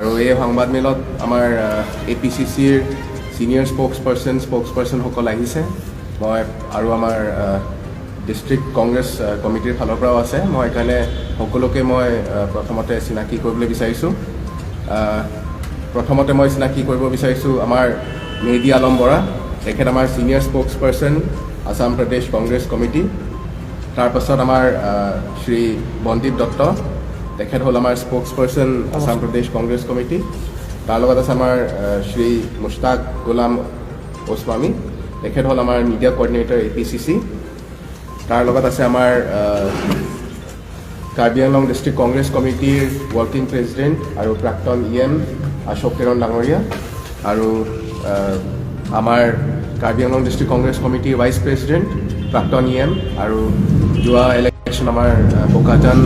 আৰু এই সংবাদমেলত আমাৰ এপিচিচিৰ ছিনিয়ৰ স্প'ক্স পাৰ্চনসকল আহিছে। মই আৰু আমাৰ ডিষ্ট্ৰিক্ট কংগ্ৰেছ কমিটিৰ ফালৰ পৰাও আছে। মই সেইকাৰণে সকলোকে মই প্ৰথমতে চিনাকি কৰিবলৈ বিচাৰিছোঁ। প্ৰথমতে মই চিনাকি কৰিব বিচাৰিছোঁ আমাৰ মেহদি আলম বৰা। তেখেত আমাৰ ছিনিয়ৰ স্প'ক্স পাৰ্চন, আছাম প্ৰদেশ কংগ্ৰেছ কমিটি। তাৰপাছত আমাৰ শ্ৰী বনদীপ দত্ত, তেখেত হ'ল আমাৰ স্প'ক্স পাৰ্চন, আছাম প্ৰদেশ কংগ্ৰেছ কমিটি। তাৰ লগত আছে আমাৰ শ্ৰী মুস্তাক গোলাম ওচমানী, তেখেত হ'ল আমাৰ মিডিয়া কৰ্ডিনেটৰ, এপিচিচি। তাৰ লগত আছে আমাৰ কাৰ্বি আংলং ডিষ্ট্ৰিক্ট কংগ্ৰেছ কমিটিৰ ৱৰ্কিং প্ৰেচিডেণ্ট আৰু প্ৰাক্তন ইএম অশোক টেৰণ ডাঙৰীয়া আৰু আমাৰ কাৰ্বি আংলং ডিষ্ট্ৰিক্ট কংগ্ৰেছ কমিটিৰ ভাইচ প্ৰেচিডেণ্ট, প্ৰাক্তন ইএম আৰু যোৱা ইলেকশ্যন আমাৰ বোকাজান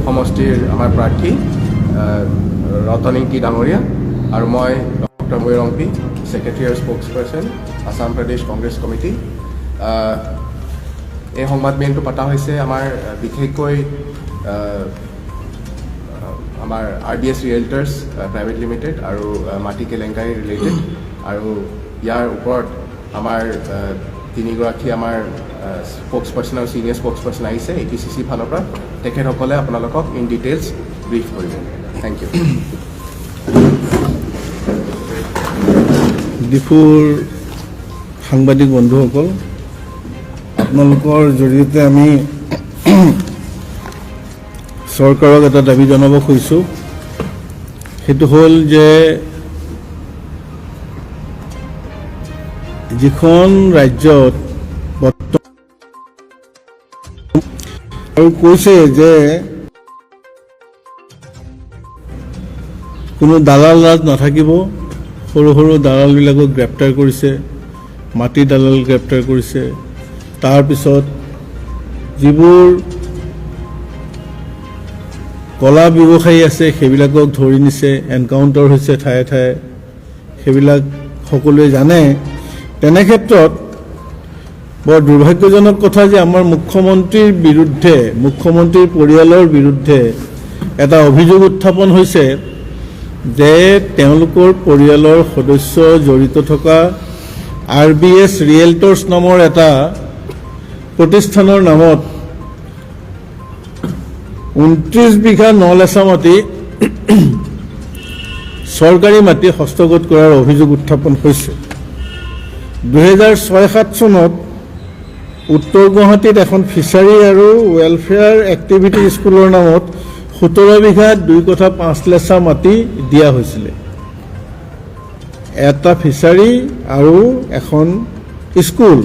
সমষ্টিৰ আমাৰ প্ৰাৰ্থী ৰতন ইংতি ডাঙৰীয়া আৰু মই ডক্টৰ ময়ূৰ ৰংপি, ছেক্ৰেটাৰী আৰু স্প'ক্স পাৰ্চন, আছাম প্ৰদেশ কংগ্ৰেছ কমিটি। এই সংবাদমেলটো পতা হৈছে আমাৰ বিশেষকৈ আমাৰ আৰবিএছ ৰিয়েল্টাৰ্ছ প্ৰাইভেট লিমিটেড আৰু মাটি কেলেংকাৰী ৰিলেটেড। আৰু ইয়াৰ ওপৰত আমাৰ তিনিগৰাকী আমাৰ স্প'ক্স পাৰ্চন আৰু ছিনিয়ৰ স্প'ক্স পাৰ্চন আহিছে এপিচিচিৰ ফালৰ পৰা। তেখেতসকলে আপোনালোকক ইন ডিটেইলছ ব্ৰিফ কৰিব। Thank U. ডিফুৰ সাংবাদিক বন্ধুসকল, আপোনালোকৰ জৰিয়তে আমি চৰকাৰক এটা দাবী জনাব খুজিছোঁ। সেইটো হ'ল যে যিখন ৰাজ্যত বৰ্তমান আৰু কৈছে যে কোনো দালাল ৰাজ নাথাকিব, সৰু সৰু দালালবিলাকক গ্ৰেপ্তাৰ কৰিছে, মাটি দালাল গ্ৰেপ্তাৰ কৰিছে। তাৰপিছত যিবোৰ কলা ব্যৱসায়ী আছে, সেইবিলাকক ধৰি নিছে, এনকাউণ্টাৰ হৈছে ঠায়ে ঠায়ে, সেইবিলাক সকলোৱে জানে। তেনে ক্ষেত্ৰত বৰ দুৰ্ভাগ্যজনক কথা যে আমাৰ মুখ্যমন্ত্ৰীৰ বিৰুদ্ধে, মুখ্যমন্ত্ৰীৰ পৰিয়ালৰ বিৰুদ্ধে এটা অভিযোগ উত্থাপন হৈছে যে তেওঁলোকৰ পৰিয়ালৰ সদস্য জড়িত থকা আৰবিএছ ৰিয়েল্টৰ্ছ নামৰ এটা প্ৰতিষ্ঠানৰ নামত 29 বিঘা 9 লেচা মাটি, চৰকাৰী মাটি হস্তগত কৰাৰ অভিযোগ উত্থাপন হৈছে। 2006-07 চনত উত্তৰ গুৱাহাটীত এখন ফিচাৰী আৰু ৱেলফেয়াৰ এক্টিভিটি স্কুলৰ নামত 17 বিঘা 2 কঠা 5 লেচা মাটি দিয়া হৈছিলে, এটা ফিচাৰী আৰু এখন স্কুল।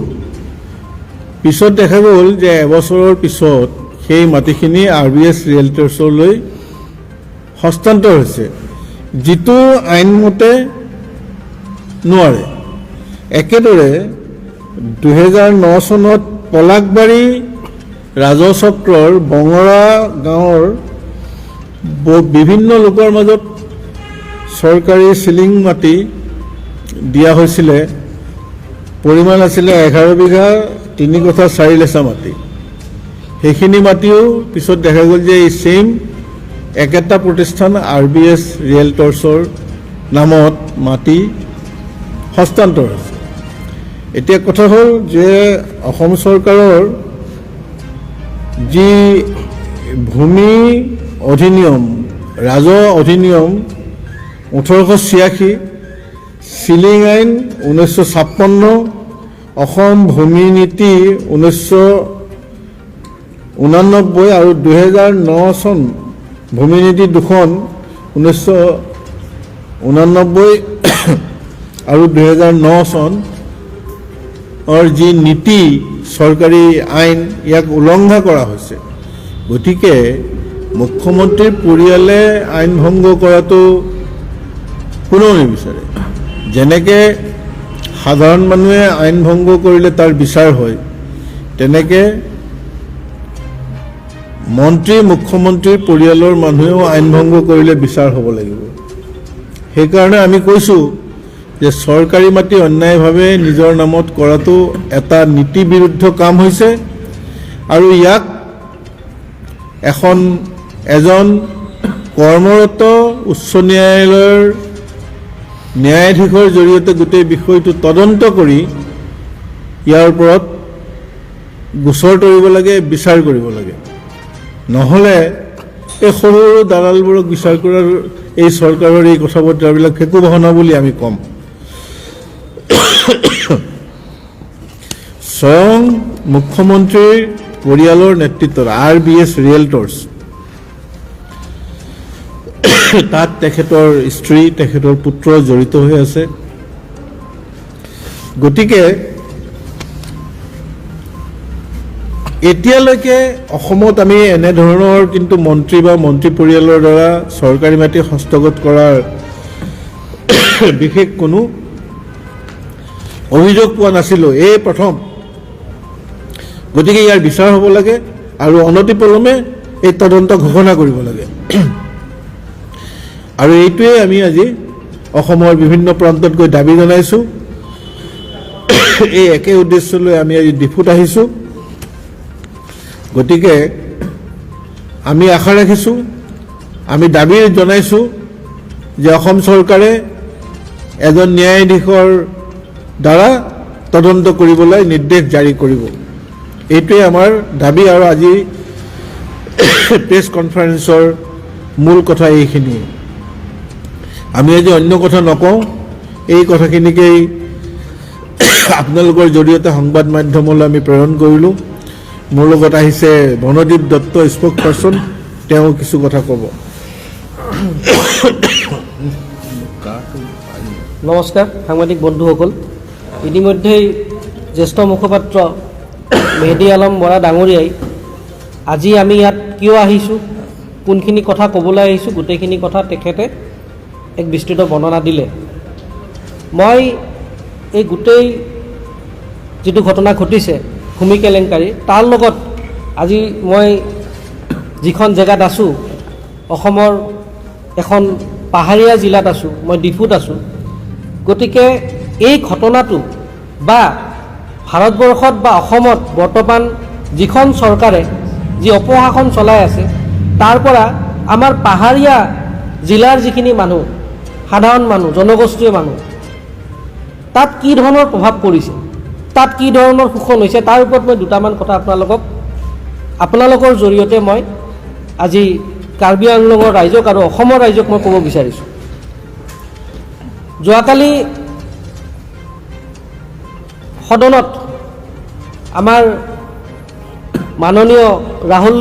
পিছত দেখা গ'ল যে এবছৰৰ পিছত সেই মাটিখিনি আৰবিএছ ৰিয়েল্টাৰ্ছলৈ হস্তান্তৰ হৈছে, যিটো আইনমতে নোৱাৰে। একেদৰে 2009 চনত পলাশবাৰী ৰাজচক্ৰৰ বঙৰা গাঁৱৰ বিভিন্ন লোকৰ মাজত চৰকাৰী চিলিং মাটি দিয়া হৈছিলে। পৰিমাণ আছিলে 11 বিঘা 3 কঠা 4 লেচা মাটি। সেইখিনি মাটিও পিছত দেখা গ'ল যে এই ছেইম একেটা প্ৰতিষ্ঠান আৰবিএছ ৰিয়েল্টৰ্ছৰ নামত মাটি হস্তান্তৰ হৈছে। এতিয়া কথা হ'ল যে অসম চৰকাৰৰ যি ভূমি অধিনিয়ম, ৰাজহ অধিনিয়ম 1886, চিলিং আইন 1956, অসম ভূমি নীতি 1989 আৰু 2009 চন ভূমি নীতি দুখন, 1989 আৰু 2009 চনৰ যি নীতি, চৰকাৰী আইন, ইয়াক উলংঘা কৰা হৈছে। গতিকে মুখ্যমন্ত্ৰীৰ পৰিয়ালে আইন ভংগ কৰাটো কোনেও নিবিচাৰে। যেনেকৈ সাধাৰণ মানুহে আইন ভংগ কৰিলে তাৰ বিচাৰ হয়, তেনেকৈ মন্ত্ৰী, মুখ্যমন্ত্ৰীৰ পৰিয়ালৰ মানুহেও আইন ভংগ কৰিলে বিচাৰ হ'ব লাগিব। সেইকাৰণে আমি কৈছোঁ যে চৰকাৰী মাটি অন্যায়ভাৱে নিজৰ নামত কৰাটো এটা নীতি বিৰুদ্ধ কাম হৈছে আৰু ইয়াক এজন কৰ্মৰত উচ্চ ন্যায়ালয়ৰ ন্যায়াধীশৰ জৰিয়তে গোটেই বিষয়টো তদন্ত কৰি ইয়াৰ ওপৰত গোচৰ তৰিব লাগে, বিচাৰ কৰিব লাগে। নহ'লে এই সৰু সৰু দালালবোৰক বিচাৰ কৰাৰ এই চৰকাৰৰ এই কথা বতৰাবিলাক ফেকু বাহনা বুলি আমি ক'ম। স্বয়ং মুখ্যমন্ত্ৰীৰ পৰিয়ালৰ নেতৃত্বত আৰ বি এছ ৰিয়েল্টৰ্ছ, তাত তেখেতৰ স্ত্ৰী, তেখেতৰ পুত্ৰ জড়িত হৈ আছে। গতিকে এতিয়ালৈকে অসমত আমি এনেধৰণৰ কিন্তু মন্ত্ৰী বা মন্ত্ৰী পৰিয়ালৰ দ্বাৰা চৰকাৰী মাটি হস্তগত কৰাৰ বিশেষ কোনো অভিযোগ পোৱা নাছিলোঁ, এই প্ৰথম। গতিকে ইয়াৰ বিচাৰ হ'ব লাগে আৰু অনতিপলমে এই তদন্ত ঘোষণা কৰিব লাগে। আৰু এইটোৱেই আমি আজি অসমৰ বিভিন্ন প্ৰান্তত গৈ দাবী জনাইছোঁ। এই একে উদ্দেশ্য লৈ আমি আজি ডিফুত আহিছোঁ। গতিকে আমি আশা ৰাখিছোঁ, আমি দাবী জনাইছোঁ যে অসম চৰকাৰে এজন ন্যায়াধীশৰ দ্বাৰা তদন্ত কৰিবলৈ নিৰ্দেশ জাৰি কৰিব। এইটোৱে আমাৰ দাবী আৰু আজি প্ৰেছ কনফাৰেন্সৰ মূল কথা এইখিনিয়ে। আমি আজি অন্য কথা নকওঁ, এই কথাখিনিকেই আপোনালোকৰ জৰিয়তে সংবাদ মাধ্যমলৈ আমি প্ৰেৰণ কৰিলোঁ। মোৰ লগত আহিছে বনদীপ দত্ত, স্প'ক পাৰ্চন, তেওঁ কিছু কথা ক'ব। নমস্কাৰ সাংবাদিক বন্ধুসকল, ইতিমধ্যেই জ্যেষ্ঠ মুখপাত্ৰ মেহদী আলম বৰা ডাঙৰীয়াই আজি আমি ইয়াত কিয় আহিছোঁ, কোনখিনি কথা ক'বলৈ আহিছোঁ, গোটেইখিনি কথা তেখেতে এক বিস্তৃত বৰ্ণনা দিলে। মই এই গোটেই যিটো ঘটনা ঘটিছে ভূমি কেলেংকাৰী, তাৰ লগত আজি মই যিখন জেগাত আছোঁ, অসমৰ এখন পাহাৰীয়া জিলাত আছোঁ, মই ডিফুত আছোঁ। গতিকে এই ঘটনাটো বা ভাৰতবৰ্ষত বা অসমত বৰ্তমান যিখন চৰকাৰে যি অপশাসন চলাই আছে, তাৰ পৰা আমাৰ পাহাৰীয়া জিলাৰ যিখিনি মানুহ, সাধাৰণ মানুহ, জনগোষ্ঠীয় মানুহ, তাত কি ধৰণৰ প্ৰভাৱ পৰিছে, তাত কি ধৰণৰ শোষণ হৈছে, তাৰ ওপৰত মই দুটামান কথা আপোনালোকৰ জৰিয়তে মই আজি কাৰ্বি আংলঙৰ ৰাইজক আৰু অসমৰ ৰাইজক মই ক'ব বিচাৰিছোঁ। যোৱাকালি সদনত আমাৰ মাননীয় ৰাহুল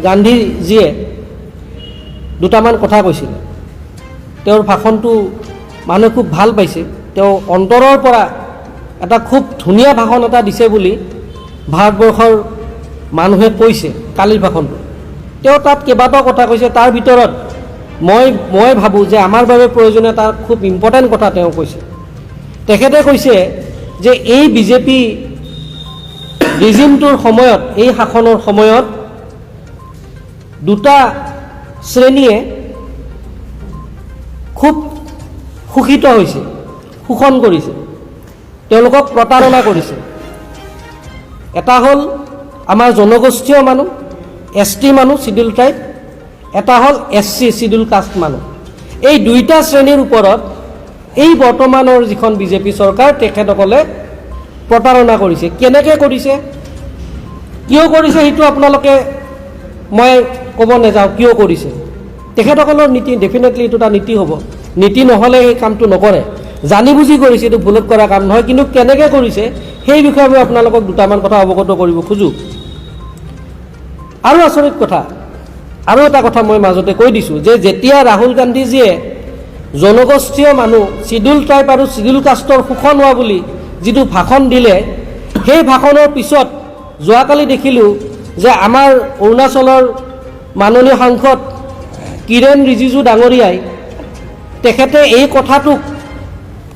গান্ধীজীয়ে দুটামান কথা কৈছিল। তেওঁৰ ভাষণটো মানুহে খুব ভাল পাইছে। তেওঁ অন্তৰৰ পৰা এটা খুব ধুনীয়া ভাষণ এটা দিছে বুলি ভাৰতবৰ্ষৰ মানুহে কৈছে। কালিৰ ভাষণটো তেওঁ তাত কেইবাটাও কথা কৈছে, তাৰ ভিতৰত মই ভাবোঁ যে আমাৰ বাবে প্ৰয়োজনীয় এটা খুব ইম্পৰ্টেণ্ট কথা তেওঁ কৈছে। তেখেতে কৈছে যে এই বিজেপি ৰিজিমটোৰ সময়ত, এই শাসনৰ সময়ত দুটা শ্ৰেণীয়ে খুব শোষিত হৈছে, শোষণ কৰিছে, তেওঁলোকক প্ৰতাৰণা কৰিছে। এটা হ'ল আমাৰ জনগোষ্ঠীয় মানুহ, এছ টি মানুহ, চিডিউল ট্ৰাইব, এটা হ'ল এছ চি, চিডিউল কাষ্ট মানুহ। এই দুইটা শ্ৰেণীৰ ওপৰত এই বৰ্তমানৰ যিখন বিজেপি চৰকাৰ, তেখেতসকলে প্ৰতাৰণা কৰিছে। কেনেকৈ কৰিছে, কিয় কৰিছে, সেইটো আপোনালোকে মই ক'ব নাযাওঁ কিয় কৰিছে। তেখেতসকলৰ নীতি ডেফিনেটলি এইটো এটা নীতি হ'ব, নীতি নহ'লে এই কামটো নকৰে। জানি বুজি কৰিছে, এইটো ভুলত কৰা কাম নহয়, কিন্তু কেনেকৈ কৰিছে সেই বিষয়ে মই আপোনালোকক দুটামান কথা অৱগত কৰিব খোজোঁ। আৰু আচৰিত কথা, আৰু এটা কথা মই মাজতে কৈ দিছোঁ যে যেতিয়া ৰাহুল গান্ধীজীয়ে জনগোষ্ঠীয় মানুহ, চিডিউল ট্ৰাইব আৰু চিডিউল কাষ্টৰ শোষণ হোৱা বুলি যিটো ভাষণ দিলে, সেই ভাষণৰ পিছত যোৱাকালি দেখিলোঁ যে আমাৰ অৰুণাচলৰ মাননীয় সাংসদ কিৰেণ ৰিজিজু ডাঙৰীয়াই তেখেতে এই কথাটোক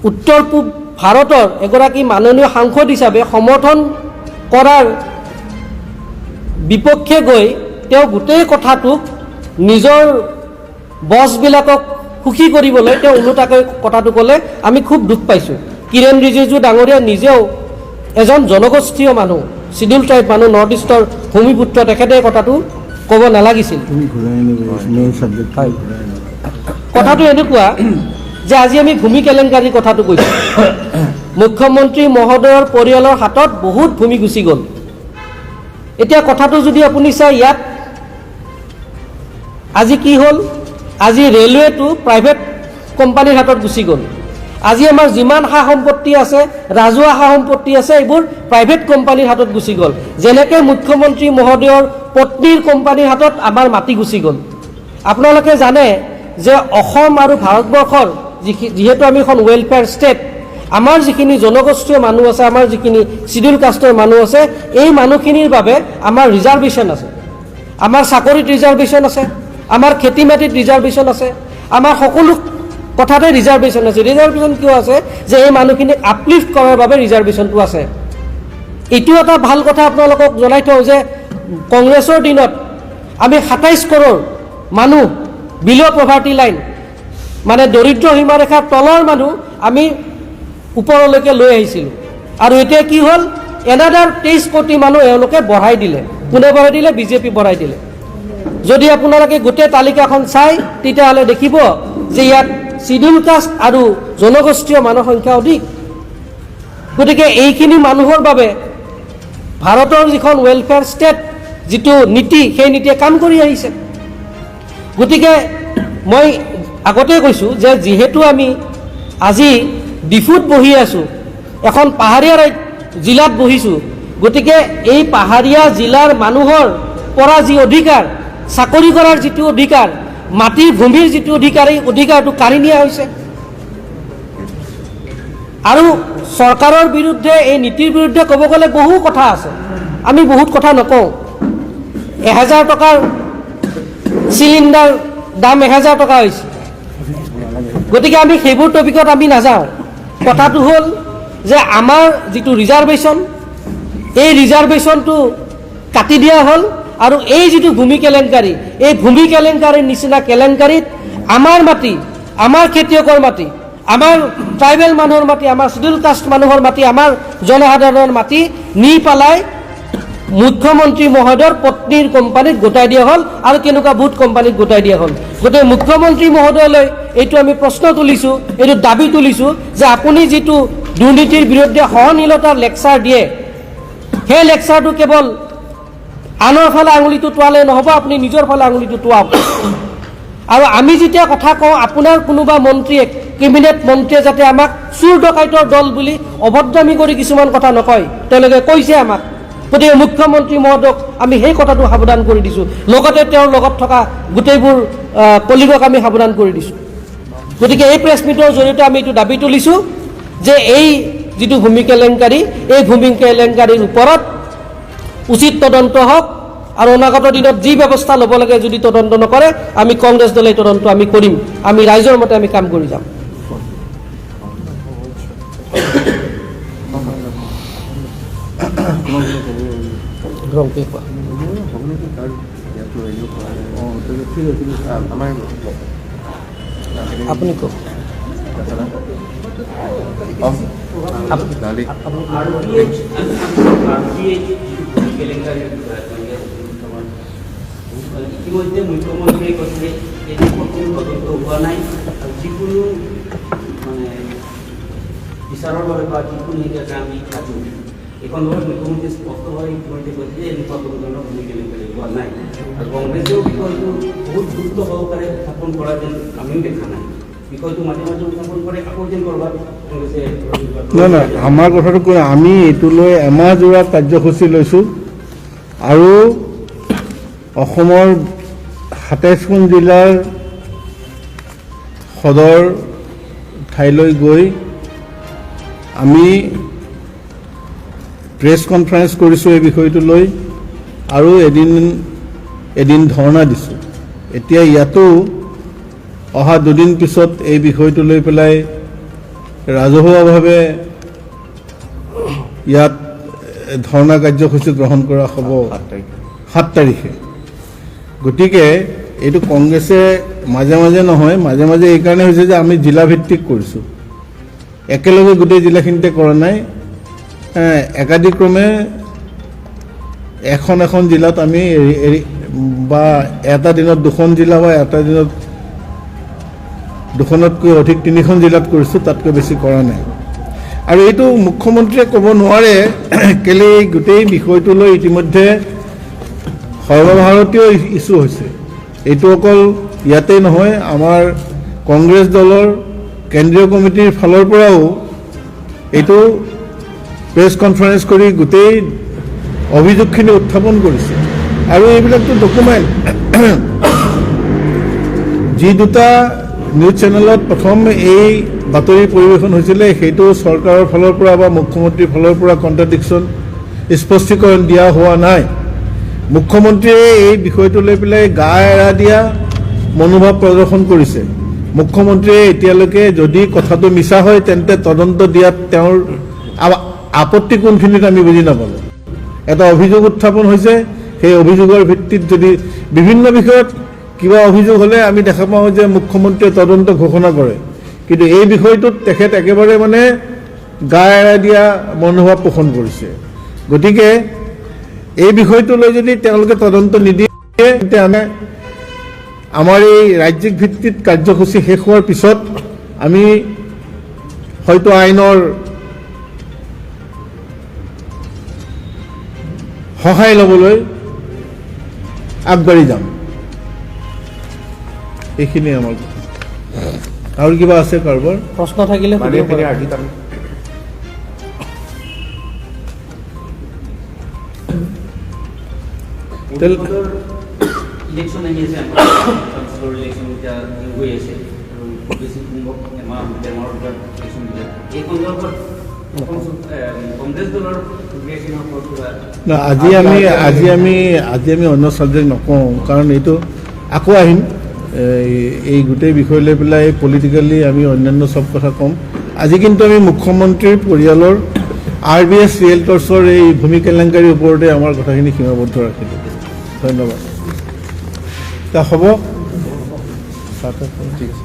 উত্তৰ পূব ভাৰতৰ এগৰাকী মাননীয় সাংসদ হিচাপে সমৰ্থন কৰাৰ বিপক্ষে গৈ তেওঁ গোটেই কথাটোক নিজৰ বছবিলাকক সুখী কৰিবলৈ তেওঁ ওলোটাকৈ কথাটো ক'লে। আমি খুব দুখ পাইছোঁ। কিৰেণ ৰিজিজু ডাঙৰীয়া নিজেও এজন জনগোষ্ঠীয় মানুহ, চিডিউল ট্ৰাইব মানুহ, নৰ্থ ইষ্টৰ ভূমিপুত্ৰ, তেখেতে কথাটো ক'ব নালাগিছিল। হয়। কথাটো এনেকুৱা যে আজি আমি ভূমি কেলেংকাৰীৰ কথাটো কৈছোঁ। মুখ্যমন্ত্ৰী মহোদয়ৰ পৰিয়ালৰ হাতত বহুত ভূমি গুচি গ'ল। এতিয়া কথাটো যদি আপুনি চাই, ইয়াত আজি কি হ'ল, আজি ৰেলৱেটো প্ৰাইভেট কোম্পানীৰ হাতত গুচি গ'ল। আজি আমাৰ যিমান সা সম্পত্তি আছে, ৰাজহুৱা সা সম্পত্তি আছে, এইবোৰ প্ৰাইভেট কোম্পানীৰ হাতত গুচি গ'ল। যেনেকৈ মুখ্যমন্ত্ৰী মহোদয়ৰ পত্নীৰ কোম্পানীৰ হাতত আমাৰ মাটি গুচি গ'ল। আপোনালোকে জানে যে অসম আৰু ভাৰতবৰ্ষৰ যিহেতু আমি এখন ৱেলফেয়াৰ ষ্টেট, আমাৰ যিখিনি জনগোষ্ঠীয় মানুহ আছে, আমাৰ যিখিনি চিডিউল কাষ্টৰ মানুহ আছে, এই মানুহখিনিৰ বাবে আমাৰ ৰিজাৰ্ভেশ্যন আছে। আমাৰ চাকৰিত ৰিজাৰ্ভেশ্যন আছে, আমাৰ খেতি মাটিত ৰিজাৰ্ভেশ্যন আছে, আমাৰ সকলো কথাতে ৰিজাৰ্ভেশ্যন আছে। ৰিজাৰ্ভেশ্যন কিয় আছে? যে এই মানুহখিনিক আপলিফ্ট কৰাৰ বাবে ৰিজাৰ্ভেশ্যনটো আছে। এইটো এটা ভাল কথা আপোনালোকক জনাই থওঁ যে কংগ্ৰেছৰ দিনত আমি 27 কৰোৰ মানুহ বিল' পভাৰ্টি লাইন, মানে দৰিদ্ৰ সীমাৰেখাৰ তলৰ মানুহ আমি ওপৰলৈকে লৈ আহিছিলোঁ। আৰু এতিয়া কি হ'ল, এনাদাৰ 23 কোটি মানুহ এওঁলোকে বঢ়াই দিলে। কোনে বঢ়াই দিলে? বিজেপি বঢ়াই দিলে। যদি আপোনালোকে গোটেই তালিকাখন চাই, তেতিয়াহ'লে দেখিব যে ইয়াত চিডিউল কাষ্ট আৰু জনগোষ্ঠীয় মানুহৰ সংখ্যা অধিক। গতিকে এইখিনি মানুহৰ বাবে ভাৰতৰ যিখন ৱেলফেয়াৰ ষ্টেট যিটো নীতি, সেই নীতিয়ে কাম কৰি আহিছে। গতিকে মই আগতে কৈছোঁ যে যিহেতু আমি আজি ডিফুত বহি আছোঁ, এখন পাহাৰীয়া জিলাত বহিছোঁ, গতিকে এই পাহাৰীয়া জিলাৰ মানুহৰ পৰা যি অধিকাৰ, চাকৰি কৰাৰ যিটো অধিকাৰ, মাটিৰ ভূমিৰ যিটো অধিকাৰ, এই অধিকাৰটো কাঢ়ি নিয়া হৈছে। আৰু চৰকাৰৰ বিৰুদ্ধে, এই নীতিৰ বিৰুদ্ধে ক'ব গ'লে বহু কথা আছে, আমি বহুত কথা নকওঁ। 1000 টকাৰ চিলিণ্ডাৰ দাম 1000 টকা হৈছে, গতিকে আমি সেইবোৰ টপিকত আমি নাযাওঁ। কথাটো হ'ল যে আমাৰ যিটো ৰিজাৰ্ভেশ্যন, এই ৰিজাৰ্ভেশ্যনটো কাটি দিয়া হ'ল। আৰু এই যিটো ভূমি কেলেংকাৰী, এই ভূমি কেলেংকাৰীৰ নিচিনা কেলেংকাৰীত আমাৰ মাটি, আমাৰ খেতিয়কৰ মাটি, আমাৰ ট্ৰাইবেল মানুহৰ মাটি, আমাৰ চিডিউল কাষ্ট মানুহৰ মাটি, আমাৰ জনসাধাৰণৰ মাটি নি পেলাই মুখ্যমন্ত্ৰী মহোদয়ৰ পত্নীৰ কোম্পানীত গোটাই দিয়া হ'ল আৰু কেনেকুৱা বহুত কোম্পানীত গোটাই দিয়া হ'ল। গতিকে মুখ্যমন্ত্ৰী মহোদয়লৈ এইটো আমি প্ৰশ্ন তুলিছোঁ, এইটো দাবী তুলিছোঁ যে আপুনি যিটো দুৰ্নীতিৰ বিৰুদ্ধে সহনশীলতাৰ লেকচাৰ দিয়ে, সেই লেকচাৰটো কেৱল আনৰ ফালে আঙুলিটো টোৱালে নহ'ব, আপুনি নিজৰ ফালে আঙুলিটো টোৱাওক। আৰু আমি যেতিয়া কথা কওঁ, আপোনাৰ কোনোবা মন্ত্ৰীয়ে, কেবিনেট মন্ত্ৰীয়ে যাতে আমাক চোৰ ডকাইতৰ দল বুলি অভদ্ৰামী কৰি কিছুমান কথা নকয়, তেওঁলোকে কৈছে আমাক। গতিকে মুখ্যমন্ত্ৰী মহোদয়ক আমি সেই কথাটো সাৱধান কৰি দিছোঁ, লগতে তেওঁৰ লগত থকা গোটেইবোৰ কলিগক আমি সাৱধান কৰি দিছোঁ। গতিকে এই প্ৰেছ মিটৰ জৰিয়তে আমি এইটো দাবী তুলিছোঁ যে এই যিটো ভূমি কেলেংকাৰী, এই ভূমি কেলেংকাৰীৰ ওপৰত উচিত তদন্ত হওক আৰু অনাগত দিনত যি ব্যৱস্থা ল'ব লাগে, যদি তদন্ত নকৰে, আমি কংগ্ৰেছ দলে এই তদন্ত আমি কৰিম। আমি ৰাইজৰ মতে আমি কাম কৰি যাম। আপুনি কওক। ইতিমধ্যে মুখ্যমন্ত্ৰীয়ে কৈছে এইটো কোনো তদন্ত হোৱা নাই আৰু যিকোনো মানে বিচাৰৰ বাবে বা যিকোনো হেৰিৰ আমি সাজু। এই সন্দৰ্ভত মুখ্যমন্ত্ৰীয়ে স্পষ্টভাৱে ইতিমধ্যে কৈছে যে এনেকুৱা কোনো ধৰণৰ ভূমি কেলেংকাৰী হোৱা নাই আৰু কংগ্ৰেছেও বিষয়টো বহুত গুৰুত্ব সহকাৰে উত্থাপন কৰা যেন আমিও দেখা নাই। বিষয়টো মাজে মাজে উত্থাপন কৰে, আকৌ যেন ক'ৰবাত কংগ্ৰেছে। নহয় নহয়, আমাৰ কথাটো কৈ আমি এইটো লৈ এমাহজোৰা কাৰ্যসূচী লৈছোঁ আৰু অসমৰ 27খন জিলাৰ সদৰ ঠাইলৈ গৈ আমি প্ৰেছ কনফাৰেঞ্চ কৰিছোঁ এই বিষয়টো লৈ আৰু এদিন ধৰ্ণা দিছোঁ। এতিয়া ইয়াতো অহা দুদিন পিছত এই বিষয়টো লৈ পেলাই ৰাজহুৱাভাৱে ইয়াত ধৰ্ণা কাৰ্যসূচী গ্ৰহণ কৰা হ'ব 7 তাৰিখে। গতিকে এইটো কংগ্ৰেছে মাজে মাজে নহয়, মাজে মাজে এইকাৰণে হৈছে যে আমি জিলাভিত্তিক কৰিছোঁ, একেলগে গোটেই জিলাখিনিতে কৰা নাই। একাদিক্ৰমে এখন এখন জিলাত আমি বা এটা দিনত দুখন জিলা বা এটা দিনত দুখনতকৈ অধিক তিনিখন জিলাত কৰিছোঁ, তাতকৈ বেছি কৰা নাই। আৰু এইটো মুখ্যমন্ত্ৰীয়ে ক'ব নোৱাৰে কেলৈ, এই গোটেই বিষয়টো লৈ ইতিমধ্যে সৰ্বভাৰতীয় ইছ্যু হৈছে। এইটো অকল ইয়াতেই নহয়, আমাৰ কংগ্ৰেছ দলৰ কেন্দ্ৰীয় কমিটিৰ ফালৰ পৰাও এইটো প্ৰেছ কনফাৰেঞ্চ কৰি গোটেই অভিযোগখিনি উত্থাপন কৰিছে। আৰু এইবিলাকতো ডকুমেণ্ট, যি দুটা নিউজ চেনেলত প্ৰথম এই বাতৰি পৰিৱেশন হৈছিলে, সেইটো চৰকাৰৰ ফালৰ পৰা বা মুখ্যমন্ত্ৰীৰ ফালৰ পৰা কণ্ট্ৰাডিকশ্যন স্পষ্টীকৰণ দিয়া হোৱা নাই। মুখ্যমন্ত্ৰীয়ে এই বিষয়টো লৈ পেলাই গা এৰা দিয়া মনোভাৱ প্ৰদৰ্শন কৰিছে। মুখ্যমন্ত্ৰীয়ে এতিয়ালৈকে যদি কথাটো মিছা হয়, তেন্তে তদন্ত দিয়াত তেওঁৰ আপত্তি কোনখিনিত আমি বুজি নাপালোঁ। এটা অভিযোগ উত্থাপন হৈছে, সেই অভিযোগৰ ভিত্তিত যদি বিভিন্ন বিষয়ত কিবা অভিযোগ হ'লে আমি দেখা পাওঁ যে মুখ্যমন্ত্ৰীয়ে তদন্ত ঘোষণা কৰে, কিন্তু এই বিষয়টোত তেখেত একেবাৰে মানে গা এৰা দিয়া মনোভাৱ পোষণ কৰিছে। গতিকে এই বিষয়টো লৈ যদি তেওঁলোকে তদন্ত নিদিয়ে, তেন্তে আমি আমাৰ এই ৰাজ্যিক ভিত্তিত কাৰ্যসূচী শেষ হোৱাৰ পিছত আমি হয়তো আইনৰ সহায় ল'বলৈ আগবাঢ়ি যাম। এইখিনিয়ে আমাৰ কথা। আৰু কিবা আছে কাৰোবাৰ প্ৰশ্ন থাকিলে সুধিব পাৰে। আৰ্হিত আমি ইলেকশ্যন আহি আছে, আমাৰ কাউন্সিলৰ ইলেকশ্যন এতিয়া হৈ আছে আৰু খুব বেছি এমাহ 1.5 মাহৰ ভিতৰত ইলেকশ্যন দিলে, এই সন্দৰ্ভত কংগ্ৰেছ দলৰ প্ৰিপেৰেশ্যনৰ ওপৰত কিবা? না, আজি আমি অন্য ছাবজেক্ট নকওঁ, কাৰণ এইটো আকৌ আহিম। এই গোটেই বিষয় লৈ পেলাই পলিটিকেলি আমি অন্যান্য চব কথা ক'ম। আজি কিন্তু আমি মুখ্যমন্ত্ৰীৰ পৰিয়ালৰ আৰ বি এছ ৰিয়েল্টৰ্ছৰ এই ভূমি কেলেংকাৰীৰ ওপৰতে আমাৰ কথাখিনি সীমাবদ্ধ ৰাখিলোঁ। ধন্যবাদ। তা হ'ব। ঠিক আছে।